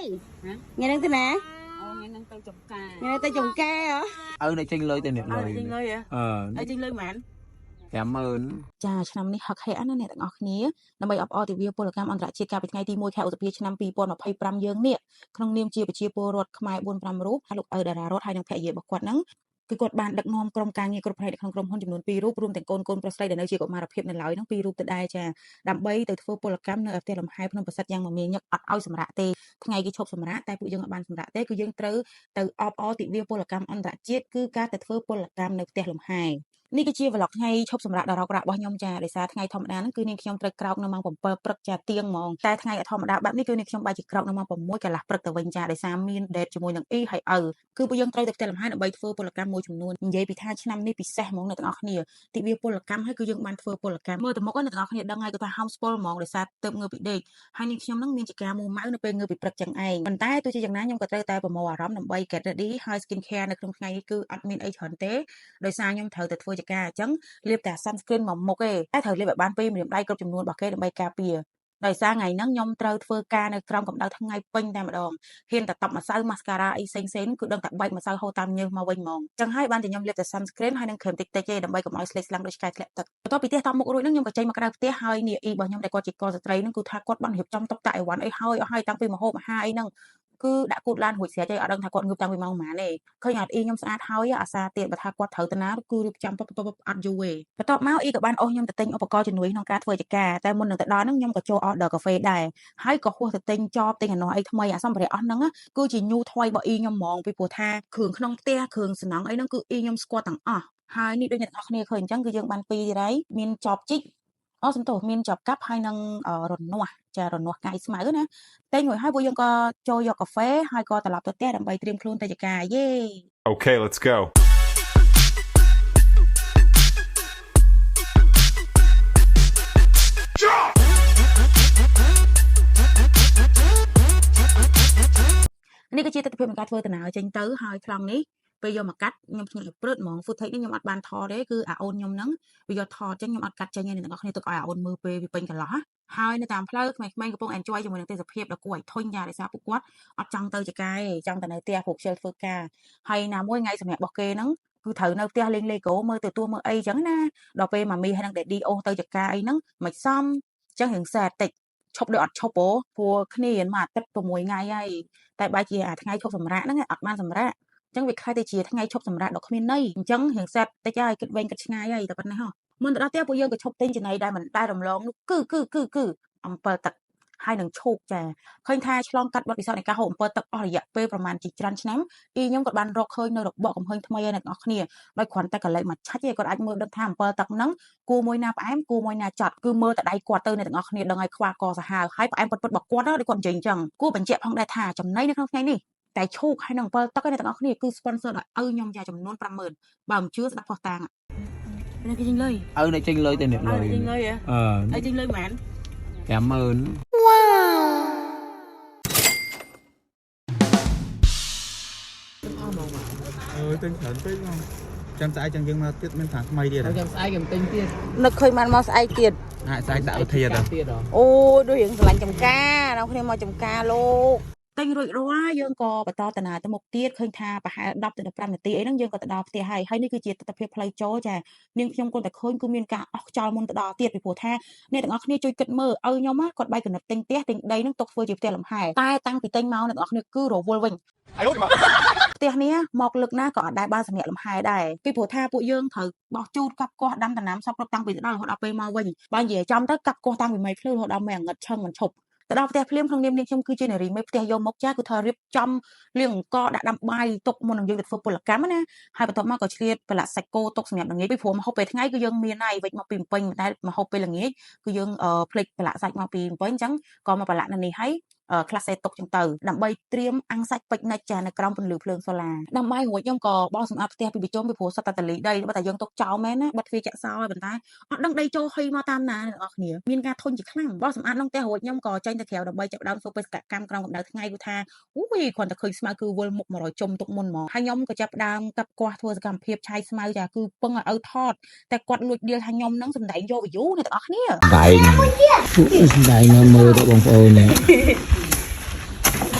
ថ្ងៃហ្នឹងទៅណា អូថ្ងៃហ្នឹងទៅចំការ ថ្ងៃហ្នឹងទៅចំការហ៎ ឪនៅចេញលុយទៅអ្នកលុយ ចេញលុយហ៎ អឺ ឲ្យចេញលុយប៉ុន្មាន 50000 ចាឆ្នាំនេះហឹកហែណាស់អ្នកទាំងអស់គ្នាដើម្បីអបអរទិវាពលកម្មអន្តរជាតិកាលពីថ្ងៃទី1ខែឧសភាឆ្នាំ2025យើងនេះក្នុងនាមជាប្រជាពលរដ្ឋខ្មែរ4 5រូបលោកឪតារារតហើយនិងភរិយារបស់គាត់ហ្នឹងគឺគាត់បានដឹកនាំក្រុមការងារគ្រប់ផ្នែកនៅក្នុងក្រុមហ៊ុនចំនួន2រូបរួមទាំងកូនកូនប្រុសស្រីដែលនៅជាកុមារភាពនៅឡើយហ្នឹង2រូបទៅដែរចាដើម្បីទៅធ្វើពលកម្មនៅផ្ទះលំហែភ្នំប្រសិទ្ធយ៉ាងមមាញឹកអត់ឲ្យសម្រាកទេថ្ងៃគេឈប់សម្រាកតែពួកយើងអត់បានសម្រាកទេគឺយើងត្រូវទៅអបអរទិវាពលកម្មអន្តរជាតិគឺការទៅធ្វើពលកម្មនៅផ្ទះលំហែនេះគឺជា vlog ថ្ងៃឈប់សម្រាកដ៏រករាក់របស់ខ្ញុំចាដោយសារថ្ងៃធម្មតាហ្នឹងគឺនាងខ្ញុំត្រូវក្រោកនៅម៉ោង7ព្រឹកចាទៀងហ្មងតែថ្ងៃធម្មតាបែបនេះគឺនាងខ្ញុំបែរជាក្រោកនៅម៉ោង6កន្លះព្រឹកទៅវិញចាដោយសារមាន date ជាមួយនឹងអ៊ីហើយឪគឺពួកយើងត្រូវទៅផ្ទះលំហែដើម្បីធ្វើពលកម្មមួយចំនួននិយាយពីថាឆ្នាំនេះពិសេសហ្មងអ្នកទាំងអស់គ្នាទិវាពលកម្មហើយគឺយើងបានធ្វើពលកម្មមើលទៅមុខអ្នកទាំងអស់គ្នាដឹងហើយគឺថាហោមស្ពលហ្មងដោយសារទៅងើបពីដេកហើយនាងខ្ញុំហ្នឹងមានជាការមួម៉ៅនៅពេលងើបពីព្រឹកចឹងឯងប៉ុន្តែទោះជាយ៉ាងណាខ្ញុំក៏ត្រូវតែប្រមូលអារម្មណ៍ដើម្បី get ready ហើយ skin care នៅក្នុងថ្ងៃនេះគឺអត់មានអីច្រើនទេដោយសារខ្ញុំត្រូវតែធ្វើជាការអញ្ចឹងលាបតែ sunscreen មកមុខទេតែត្រូវលាបឲ្យបានពីម្រាមដៃគ្រប់ចំនួនរបស់គេដើម្បីការពារដោយសារថ្ងៃហ្នឹងខ្ញុំត្រូវធ្វើការនៅក្រោមកម្ដៅថ្ងៃពេញតែម្ដងហ៊ានតែតប់ម្សៅ mascara អីផ្សេងៗគឺដឹងតែបែកម្សៅហូរតាមញើសមកវិញហ្មងចឹងហើយបានតែខ្ញុំលាបតែ sunscreen ហើយនឹងក្រែមតិចៗទេដើម្បីកុំឲ្យស្លេកស្លាំងដូចឆ្កែធ្លាក់ទឹកបន្ទាប់ពីផ្ទះតប់មុខរួចហ្នឹងខ្ញុំក៏ចេញមកក្រៅផ្ទះហើយនេះអ៊ីរបស់ខ្ញុំដែលគាត់ជាកលស្ត្រីហ្នឹងគឺថាគាត់បានរៀបចំតុបតាអីវ៉ាន់អីហើយអស់ហើយតាំងពីម្ហូបអាហារអីហ្នឹងគឺដាក់គូតឡានរួចស្រេចហើយអត់ដឹងថាគាត់ងើបតាំងពីម៉ោងប៉ុន្មានទេឃើញអត់អ៊ីខ្ញុំស្អាតហើយអាសាទៀតបើថាគាត់ត្រូវទៅណាគឺរៀបចំពពពអត់យូរទេបន្ទាប់មកអ៊ីក៏បានអូសខ្ញុំទៅទិញឧបករណ៍ជំនួយក្នុងការធ្វើចការតែមុននឹងទៅដល់ហ្នឹងខ្ញុំក៏ចូល order កាហ្វេដែរហើយក៏ហួសទៅទិញចបទិញអានោះអីថ្មីអាសម្ភារៈអស់ហ្នឹងគឺជា new toy របស់អ៊ីខ្ញុំហ្មងពីព្រោះថាគ្រឿងក្នុងផ្ទះគ្រឿងសំណង់អីហ្នឹងគឺអ៊ីខ្ញុំស្គាល់ទាំងអស់ហើយនេះដូចអ្នកទាំងអស់គ្នាឃើញអញ្ចឹងគឺយើងបានពីរហើយមានចបជីកអូសំទោសមានចបកាប់ហើយនឹងរនាស់ចារនាស់កាយស្មៅណាតែងរួចហើយពួកយើងក៏ចូលយកកាហ្វេហើយក៏ត្រឡប់ទៅផ្ទះដើម្បីត្រៀមខ្លួនទៅចការយេ Okay, let's go. នេះគឺជាទិដ្ឋភាពនៃការធ្វើដំណើរចេញទៅហើយប្លង់នេះពេលយកមកកាត់ខ្ញុំភ្ញាក់ឲ្យព្រឹតហ្មង footage នេះខ្ញុំអត់បានថតទេគឺអាអូនខ្ញុំហ្នឹងវាយកថតចឹងខ្ញុំអត់កាត់ចេញទេអ្នកទាំងអស់គ្នាទុកឲ្យអាអូនមើលពេលវាពេញកន្លោះហើយនៅតាមផ្លូវក្មេងៗកំពុង enjoy ជាមួយនឹងទេសភាពដ៏គួរឲ្យធុញយ៉ាដោយសារពួកគាត់អត់ចង់ទៅចកាទេចង់តែនៅផ្ទះព្រោះខ្ជិលធ្វើការហើយណាមួយថ្ងៃសម្រាប់របស់គេហ្នឹងគឺត្រូវនៅផ្ទះលេង Lego មើលទៅទួមើលអីចឹងណាដល់ពេលម៉ាមីហើយនឹង Daddy អូសទៅចកាអីហ្នឹងមិនសមចឹងរៀង sad តិចឈប់ដូចអត់ឈប់ព្រោះព្រោះគ្នារៀនមួយអាទិត្យ6ថ្ងៃហើយតែបែរជាអាថ្ងៃឈប់សម្រាកហ្នឹងអត់បានសម្រាកអញ្ចឹងវាខ្លាយទៅជាថ្ងៃឈប់សម្រាកដ៏គ្មានន័យអញ្ចឹងរៀង sad តិចហើយគិតវែងគិតឆ្ងាយហើយតែប៉ុណ្ណេះហ៎មុនទៅដល់ផ្ទះពួកយើងក៏ឈប់ទិញចំណីដែលមិនដែលរំលងនោះគឺគឺគឺគឺអំពិលទឹកហើយនឹងឈូកចាឃើញថាឆ្លងកាត់បទពិសោធន៍នៃការហូបអំពិលទឹកអស់រយៈពេលប្រហែលជាច្រើនឆ្នាំអ៊ីខ្ញុំក៏បានរកឃើញនៅរបកកំហឹងថ្មីហើយអ្នកនរគ្នាដោយគ្រាន់តែកលេចមកឆាច់ឯងគាត់អាចមើលដឹងថាអំពិលទឹកហ្នឹងគួរមួយណាផ្អែមគួរមួយណាចត់គឺមើលតែដៃគាត់ទៅអ្នកទាំងអស់គ្នាដឹងឲ្យខ្វះកសាហាវហើយផ្អែមពិតៗរបស់គាត់ដូចគាត់និយាយអញ្ចឹងគួរបញ្ជាក់ផងដែរថាចំណីនៅក្នុងថ្ងៃនេះតែឈូកហើយនឹងអំពិលទឹកឯអ្នកទាំងអស់គ្នាគឺ sponsor ដោយឪខ្ញុំយ៉ាចំនួន50000បើមិនជឿស្ដាប់ផុសតាង នេះគេចេញលុយ ឪនៅចេញលុយទៅអ្នកលុយ ចេញលុយហ៎ អឺ ឲ្យចេញលុយប៉ុន្មាន 50000 អើយទិញច្រើនពេកហ្មងចាំស្អែកចឹងយើងមកទៀតមានថាថ្មីទៀត ចាំស្អែកខ្ញុំទិញទៀត នឹកឃើញបានមកស្អែកទៀត អាចស្អែកដាក់ឧធាត ទៀតហ៎ អូយដូចរៀងស្រឡាញ់ចំការដល់គ្នាមកចំការលោក ទិញរួចរាល់យើងក៏បន្តដំណើរទៅមុខទៀតឃើញថាប្រហែល10ទៅ15នាទីអីហ្នឹងយើងក៏ទៅដល់ផ្ទះហើយហើយនេះគឺជាទិដ្ឋភាពផ្លូវចូលចានាងខ្ញុំគាត់តែឃើញគឺមានការអស់ខ្យល់មុនទៅដល់ទៀតពីព្រោះថាអ្នកទាំងអស់គ្នាជួយគិតមើលឪខ្ញុំគាត់បែកកំណត់ទិញផ្ទះទិញដីហ្នឹងទុកធ្វើជាផ្ទះលំហែតែតាំងពីទិញមកអ្នកទាំងអស់គ្នាគឺរវល់វិញផ្ទះនេះមកលើកណាក៏អត់ដែលបានសម្រាប់លំហែដែរពីព្រោះថាពួកយើងត្រូវបោះជូតកាប់កោះដាំដំណាំសពគ្រប់តាំងពីទៅដល់រហូតដល់ពេលមកវិញបើនិយាយចំទៅកាប់កោះតាំងពីមេភ្លឺរហូតដល់មេងឹតឆឹងមិនឈប់ទៅដល់ផ្ទះភ្លាមក្នុងនាមនាងខ្ញុំគឺជានារីមេផ្ទះយកមកចាគឺថារៀបចំលាងអង្គដាក់ដាំបាយទុកមុននឹងយើងទៅធ្វើពលកម្មណាហើយបន្ទាប់មកក៏ឆ្លៀតប្រឡាក់សាច់គោទុកសម្រាប់ល្ងាចពីព្រោះមកហូបពេលថ្ងៃគឺយើងមានហើយវិចមកពីភ្នំពេញតែមកហូបពេលល្ងាចគឺយើងភ្លេចប្រឡាក់សាច់មកពីភ្នំពេញអញ្ចឹងក៏មកប្រឡាក់នៅនេះហើយខ្លះសេទុកចឹងទៅដើម្បីត្រៀមអាំងសាច់ពេជ្រនិចចានៅក្រោមពន្លឺភ្លើងសូឡាដើម្បីរួចខ្ញុំក៏បោសសម្អាតផ្ទះពីបិជុំពីព្រោះសុទ្ធតែតលីដីបើតែយើងទុកចោលមែនណាបិទទ្វារចាក់សោហើយប៉ុន្តែអត់ដឹងដីចូលហុយមកតាមណាអ្នកនរគ្នាមានការធុញជាខ្លាំងបោសសម្អាតក្នុងផ្ទះរួចខ្ញុំក៏ចេញទៅក្រៅដើម្បីចាប់ផ្ដើមធ្វើបេសកកម្មក្រោមកម្ដៅថ្ងៃគឺថាអូយគ្រាន់តែឃើញស្មៅគឺវិលមុខ100ជុំទុកមុនហ្មងហើយខ្ញុំក៏ចាប់ផ្ដើមកាប់គាស់ធ្វើសកម្មភាពឆាយស្មៅចាគឺពឹងឲ្យឪថតតែគាត់លួចដៀលថាខ្ញុំនឹងសម្ដែងយក view អ្នកទាំងអស់គ្នា ដែងដែងមកមើលទៅបងប្អូននេះ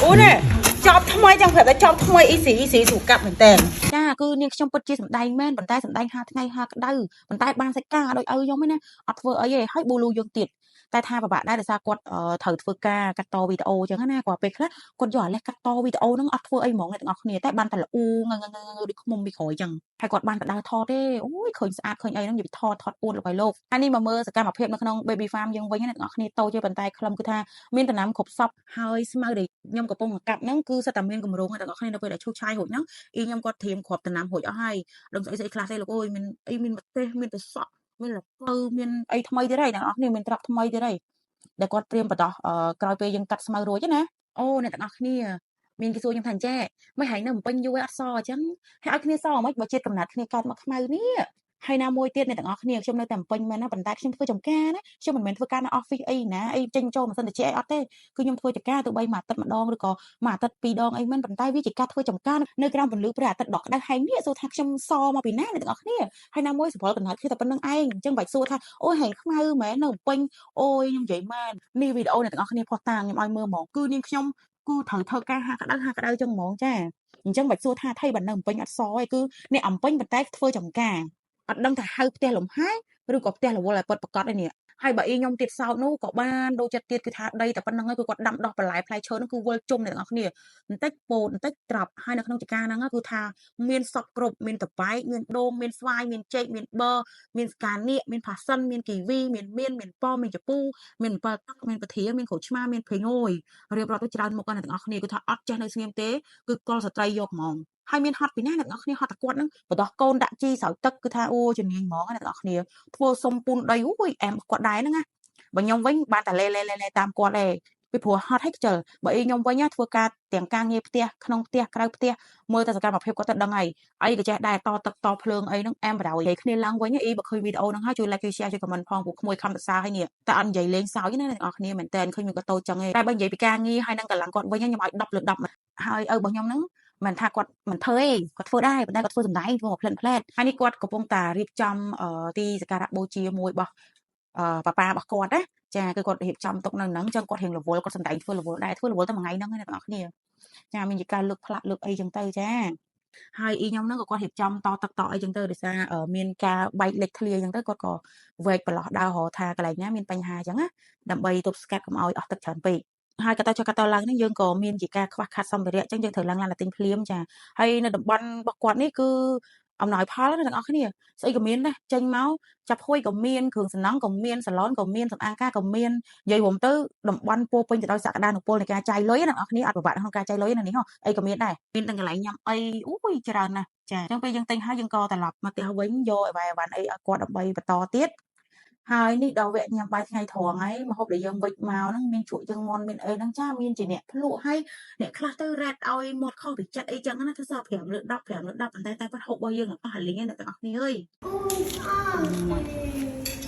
អូ នេះចប់ថ្មីចង់ប្រាប់ថាចប់ថ្មីអ៊ីស៊ីអ៊ីស៊ីស្រួលកាប់មែនតើ ចាគឺនាងខ្ញុំពិតជាសម្ដែងមែនប៉ុន្តែសម្ដែងហាថ្ងៃហាក្តៅប៉ុន្តែបានសាច់ការដោយឪខ្ញុំឯណាអត់ធ្វើអីទេហើយប៊ូលូយើងទៀតតែថាពិបាកដែរដោយសារគាត់ត្រូវធ្វើការកាត់តវីដេអូអញ្ចឹងណាគាត់ពេលខ្លះគាត់យកអាលេសកាត់តវីដេអូហ្នឹងអត់ធ្វើអីហ្មងអ្នកទាំងអស់គ្នាតែបានតែល្អូងងងងដូចខ្មុំពីក្រោយអញ្ចឹងហើយគាត់បានទៅដើរថតទេអូយឃើញស្អាតឃើញអីហ្នឹងនិយាយពីថតថតអួតលោកឲ្យលោកហើយនេះមកមើលសកម្មភាពនៅក្នុង Baby Farm យើងវិញណាអ្នកទាំងអស់គ្នាតូចទេប៉ុន្តែខ្លឹមគឺថាមានដំណាំគ្រប់សពហើយស្មៅដែលខ្ញុំកំពុងកាប់ហ្នឹងគឺសិតតែមានកម្រងអ្នកទាំងអស់គ្នានៅពេលដែលឈូសឆាយរួចហ្នឹងអ៊ីខ្ញុំគាត់ត្រៀមគ្រាប់ដំណាំរួចអស់ហើយដឹងស្អីស្អីខ្លះទេលោកអើយមានអីមានម្ទេសមានត្រសក់មានល្ពៅមានអីថ្មីទៀតហើយអ្នកទាំងអស់គ្នាមានត្រាប់ថ្មីទៀតហើយដែលគាត់ត្រៀមបដោះក្រោយពេលយើងកាត់ស្មៅរួចណាអូអ្នកទាំងអស់គ្នាមានគេសួរខ្ញុំថាអញ្ចេះមិនហែងនៅបំពេញយូរឯងអត់សអញ្ចឹងហើយឲ្យគ្នាសមិនបើជាតិកំណត់គ្នាកើតមកខ្មៅនេះហើយណាមួយទៀតអ្នកទាំងអស់គ្នាខ្ញុំនៅតែបំពេញមែនណាប៉ុន្តែខ្ញុំធ្វើចំការណាខ្ញុំមិនមែនធ្វើការនៅ office អីណាអីចេញចូលម៉ាស៊ីនត្រជាក់អីអត់ទេគឺខ្ញុំធ្វើចំការទោះបីមួយអាទិត្យម្ដងឬក៏មួយអាទិត្យពីរដងអីមែនប៉ុន្តែវាជាការធ្វើចំការនៅក្រោមពន្លឺព្រះអាទិត្យដ៏ក្តៅហែងនេះសួរថាខ្ញុំសមកពីណាអ្នកទាំងអស់គ្នាហើយណាមួយសវលកំណត់គឺតែប៉ុណ្្នឹងឯងអញ្ចឹងបាច់សួរថាអូយហែងខ្មៅមែននៅបំពេញអូយខ្ញុំនិយាយមែននេះវីដេអូអ្នកទាំងអស់គ្នាផុសតាងខ្ញុំឲ្យមើលហ្មងគឺនាងខ្ញុំគឺត្រូវធ្វើការហាក្តៅហាក្តៅចឹងហ្មងចាអញ្ចឹងបាច់សួរថាថៃបើនៅបំពេញអត់សឯងគឺអ្នកអំពេញប៉ុន្តែធ្វើចំការអត់ដឹងថាហៅផ្ទះលំហែឬក៏ផ្ទះរវល់ឲ្យពិតប្រកបឯនេះហើយបើអ៊ីខ្ញុំទៀតសោតនោះក៏បានដូចចិត្តទៀតគឺថាដីតែប៉ុណ្្នឹងហើយគឺគាត់ដាំដោះបន្លែផ្លែឈើហ្នឹងគឺវិលជុំអ្នកទាំងអស់គ្នាបន្តិចពោតបន្តិចត្រប់ហើយនៅក្នុងចការហ្នឹងគឺថាមានសពគ្រប់មានតបែកមានដូងមានស្វាយមានចេកមានប័រមានស្កានៀកមានផាសិនមានគីវីមានមៀនមានប៉មានជពូមានអំពិលទឹកមានពធាមានក្រូចឆ្មាមានភេងអូយរៀបរាប់ទៅច្រើនមុខអ្នកទាំងអស់គ្នាគឺថាអត់ចេះនៅស្ងៀមទេគឺកុលស្ត្រីយកហ្មងហើយមានហត់ពីណាអ្នកទាំងអស់គ្នាហត់តែគាត់ហ្នឹងបដោះកូនដាក់ជីស្រោចទឹកគឺថាអូជំនាញហ្មងអ្នកទាំងអស់គ្នាធ្វើសុំពូនដីអូយអែមគាត់ដែរហ្នឹងណាបើខ្ញុំវិញបានតែលេលេលេតាមគាត់ឯងពីព្រោះហត់ឲ្យខ្ជិលបើអ៊ីខ្ញុំវិញធ្វើការទាំងការងារផ្ទះក្នុងផ្ទះក្រៅផ្ទះមើលតែសកម្មភាពគាត់ទៅដឹងហើយអីក៏ចេះដែរតទឹកតភ្លើងអីហ្នឹងអែមបដ ாய் និយាយគ្នាឡើងវិញអ៊ីបើឃើញវីដេអូហ្នឹងហើយជួយ like ជួយ share ជួយ comment ផងពួកក្មួយខំសរសើរហើយនេះតែអត់និយាយលេងសើចណាអ្នកទាំងអស់គ្នាមែនតើឃើញមានក៏តូចចឹងឯងតែបើនិយាយពីការងារហើយនឹងកម្លាំងគាត់វិញខ្ញុំឲ្យ10លើ10ហើយឪរបស់ខ្ញុំហ្នឹងមិនថាគាត់មិនធ្វើទេគាត់ធ្វើដែរប៉ុន្តែគាត់ធ្វើសម្ដែងធ្វើមកផ្លែតផ្លែតហើយនេះគាត់កំពុងតែរៀបចំទីសក្ការៈបូជាមួយរបស់ប៉ាប៉ារបស់គាត់ណាចាគឺគាត់រៀបចំទុកនៅហ្នឹងចឹងគាត់រៀងរវល់គាត់សម្ដែងធ្វើរវល់ដែរធ្វើរវល់តែមួយថ្ងៃហ្នឹងអ្នកទាំងអស់គ្នាចាមានជាការលើកផ្លាកលើកអីចឹងទៅចាហើយអ៊ីខ្ញុំហ្នឹងក៏គាត់រៀបចំតទឹកតអីចឹងទៅដោយសារមានការបែកលេចធ្លាយចឹងទៅគាត់ក៏វែកប្រឡោះដើររកថាកន្លែងណាមានបញ្ហាចឹងណាដើម្បីទប់ស្កាត់កុំឲ្យអស់ទឹកច្រើនពេកហើយកតចុះកតឡើងនេះយើងក៏មានជាការខ្វះខាតសម្ភារៈចឹងយើងត្រូវឡើងឡានទៅទិញភ្លាមចាហើយនៅតំបន់របស់គាត់នេះគឺអំណោយផលណាទាំងអស់គ្នាស្អីក៏មានដែរចេញមកចាប់ហួយក៏មានគ្រឿងសំណង់ក៏មានសាឡនក៏មានសម្អាងការក៏មាននិយាយរួមទៅតំបន់ពោពេញទៅដោយសក្តានុពលនៃការចាយលុយណាទាំងអស់គ្នាអត់ពិបាកក្នុងការចាយលុយណានេះហ៎អីក៏មានដែរមានទាំងកន្លែងញ៉ាំអីអូយច្រើនណាស់ចាអញ្ចឹងពេលយើងទិញហើយយើងក៏ត្រឡប់មកផ្ទះវិញយកអីវ៉ាន់អីឲ្យគាត់ដើម្បីបន្តទៀតហើយនេះដល់វគ្គញ៉ាំបាយថ្ងៃត្រង់ហើយម្ហូបដែលយើងវិចមកហ្នឹងមានជ្រក់ជើងមាន់មានអីហ្នឹងចាមានជាអ្នកភ្លក់ហើយអ្នកខ្លះទៅរ៉ាត់ឲ្យមាត់ខុសពីចិត្តអីចឹងណាធ្វើស5លើ10 5លើ10ប៉ុន្តែតែគាត់ហូបរបស់យើងអស់អាលីងអ្នកទាំងអស់គ្នាអើយ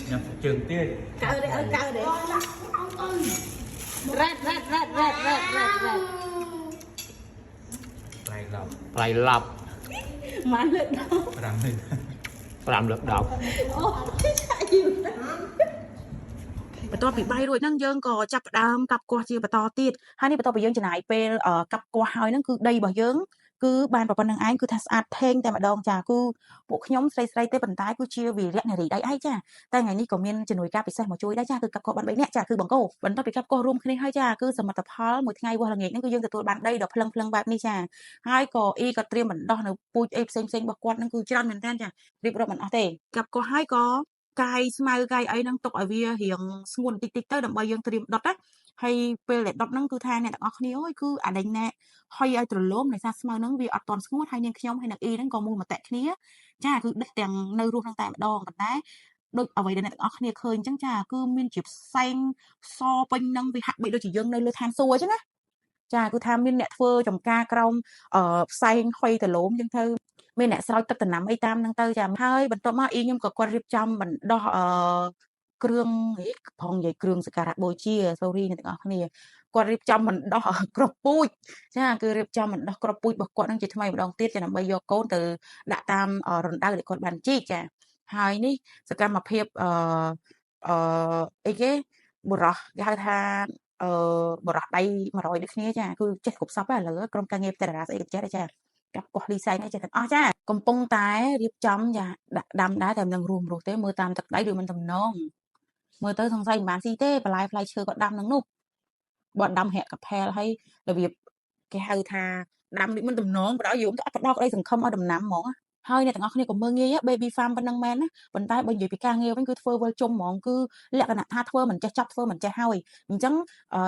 ញ៉ាំជើងទៀត កៅទេអើកៅទេរ៉ាត់រ៉ាត់រ៉ាត់រ៉ាត់រ៉ាត់រ៉ាត់រ៉ាត់ ប្រៃឡប់ ប្រៃឡាប់ ម៉ានលើ10 5នេះ 5លើ10 អូឆាយូរ បន្ទាប់ពីបាយរួចហ្នឹងយើងក៏ចាប់ផ្ដើមកាប់គាស់ជាបន្តទៀតហើយនេះបន្ទាប់ពីយើងចំណាយពេលកាប់គាស់ហើយហ្នឹងគឺដីរបស់យើងគឺបានប៉ុណ្្នឹងឯងគឺថាស្អាតថេងតែម្ដងចាគឺពួកខ្ញុំស្រីស្រីទេប៉ុន្តែគឺជាវីរៈនារីដៃឯងចាតែថ្ងៃនេះក៏មានជំនួយការពិសេសមកជួយដែរចាគឺកាប់គាស់បាន3នាក់ចាគឺបង្គោបន្ទាប់ពីកាប់គាស់រួមគ្នាហើយចាគឺសមិទ្ធផលមួយថ្ងៃវាស់ល្ងាចហ្នឹងគឺយើងទទួលបានដីដ៏ភ្លឹងភ្លឹងបែបនេះចាហើយក៏អ៊ីក៏ត្រៀមបណ្ដោះនៅពូជអីផ្សេងផ្សេងរបស់គាត់ហ្នឹងគឺច្រើនមែនតើចារៀបរាប់មិនអស់ទេកាប់គាស់ហើយក៏កាយស្មៅកាយអីហ្នឹងទុកឲ្យវារៀងស្ងួនតិចតិចទៅដើម្បីយើងត្រៀមដុតណាហើយពេលដែលដុតហ្នឹងគឺថាអ្នកទាំងអស់គ្នាអើយគឺអាដេញណែហុយឲ្យទ្រលោមដោយសារស្មៅហ្នឹងវាអត់ទាន់ស្ងួតហើយនាងខ្ញុំហើយនឹងអ៊ីហ្នឹងក៏មូលមតិគ្នាចាគឺដេះទាំងនៅរស់ហ្នឹងតែម្ដងប៉ុន្តែដូចអ្វីដែលអ្នកទាំងអស់គ្នាឃើញអញ្ចឹងចាគឺមានជាផ្សែងសពេញហ្នឹងវាហាក់បីដូចជាយើងនៅលើឋានសួគ៌អញ្ចឹងណាចាគឺថាមានអ្នកធ្វើចំការក្រោមផ្សែងហុយទ្រលោមអញ្ចឹងទៅមានអ្នកស្រោចទឹកដំណាំអីតាមហ្នឹងទៅចាហើយបន្ទាប់មកអ៊ីខ្ញុំក៏គាត់រៀបចំបណ្ដោះគ្រឿងផងនិយាយគ្រឿងសក្ការៈបូជា sorry អ្នកទាំងអស់គ្នាគាត់រៀបចំបណ្ដោះគ្រាប់ពូជចាគឺរៀបចំបណ្ដោះគ្រាប់ពូជរបស់គាត់នឹងជាថ្មីម្ដងទៀតចាដើម្បីយកកូនទៅដាក់តាមរណ្ដៅដែលគាត់បានជីកចាហើយនេះសកម្មភាពអីគេបុរសគេហៅថា អឺបរោះដៃ100ដូចគ្នាចាគឺចេះគ្រប់សពហើយឥឡូវក្រុមការងារផ្ទះតារាស្អីក៏ចេះដែរចាកាប់កោះលីសែងអីចេះទាំងអស់ចាកំពុងតែរៀបចំចាដាក់ដាំដែរតែមិនដឹងរួមរស់ទេមើលតាមទឹកដៃដូចមិនតំណងមើលទៅសង្ស័យមិនបានស៊ីទេបន្លែផ្លែឈើក៏ដាំនឹងនោះបើដាំរាក់កាផែលហើយរបៀបគេហៅថាដាំដូចមិនតំណងបដ ாய் យមទៅអត់ផ្ដល់ក្តីសង្ឃឹមឲ្យដំណាំហ្មងហើយអ្នកទាំងអស់គ្នាក៏មើលងាយ baby farm ប៉ុណ្ណឹងមែនណាប៉ុន្តែបើនិយាយពីការងារវិញគឺធ្វើវិលជុំហ្មងគឺលក្ខណៈថាធ្វើមិនចេះចប់ធ្វើមិនចេះហើយអញ្ចឹង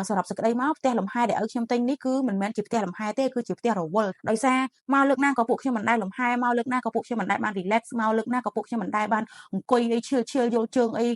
សរុបសេចក្តីមកផ្ទះលំហែដែលឲ្យខ្ញុំទិញនេះគឺមិនមែនជាផ្ទះលំហែទេគឺជាផ្ទះរវល់ដោយសារមកលើកណាក៏ពួកខ្ញុំមិនដែលលំហែមកលើកណាក៏ពួកខ្ញុំមិនដែលបាន relax មកលើកណាក៏ពួកខ្ញុំមិនដែលបានអង្គុយអីឈៀលឈៀលយល់ជើងអី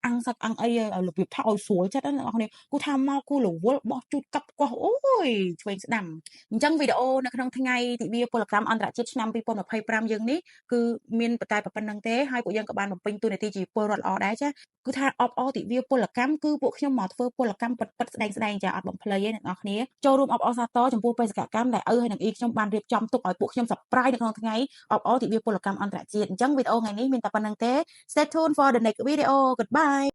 អាំងសាច់អាំងអីរបៀបថាឲ្យស្រួលចិត្តណាអ្នកនរគ្នាគូថាមកគូរវល់បោះជូតកាប់កោះអូយឆ្វេងស្ដាំអញ្ចឹងវីដេអូនៅក្នុងថ្ងៃទិវាពលកម្មអន្តរជាតិឆ្នាំ2025យើងនេះគឺមានតែប៉ុណ្្នឹងទេហើយពួកយើងក៏បានបំពេញតួនាទីជាពលរដ្ឋល្អដែរចាគឺថាអបអរទិវាពលកម្មគឺពួកខ្ញុំមកធ្វើពលកម្មពិតពិតស្ដែងស្ដែងចាអត់បំភ្លៃទេអ្នកនរគ្នាចូលរួមអបអរសាទរចំពោះបេសកកម្មដែលឪហើយនិងអ៊ីខ្ញុំបានរៀបចំទុកឲ្យពួកខ្ញុំ surprise នៅក្នុងថ្ងៃអបអរទិវាពលកម្មអន្តរជាតិអញ្ចឹងវីដេអូថ្ងៃនេះមានតែប៉ុណ្្នឹងទេ Stay tuned for the next video. Goodbye.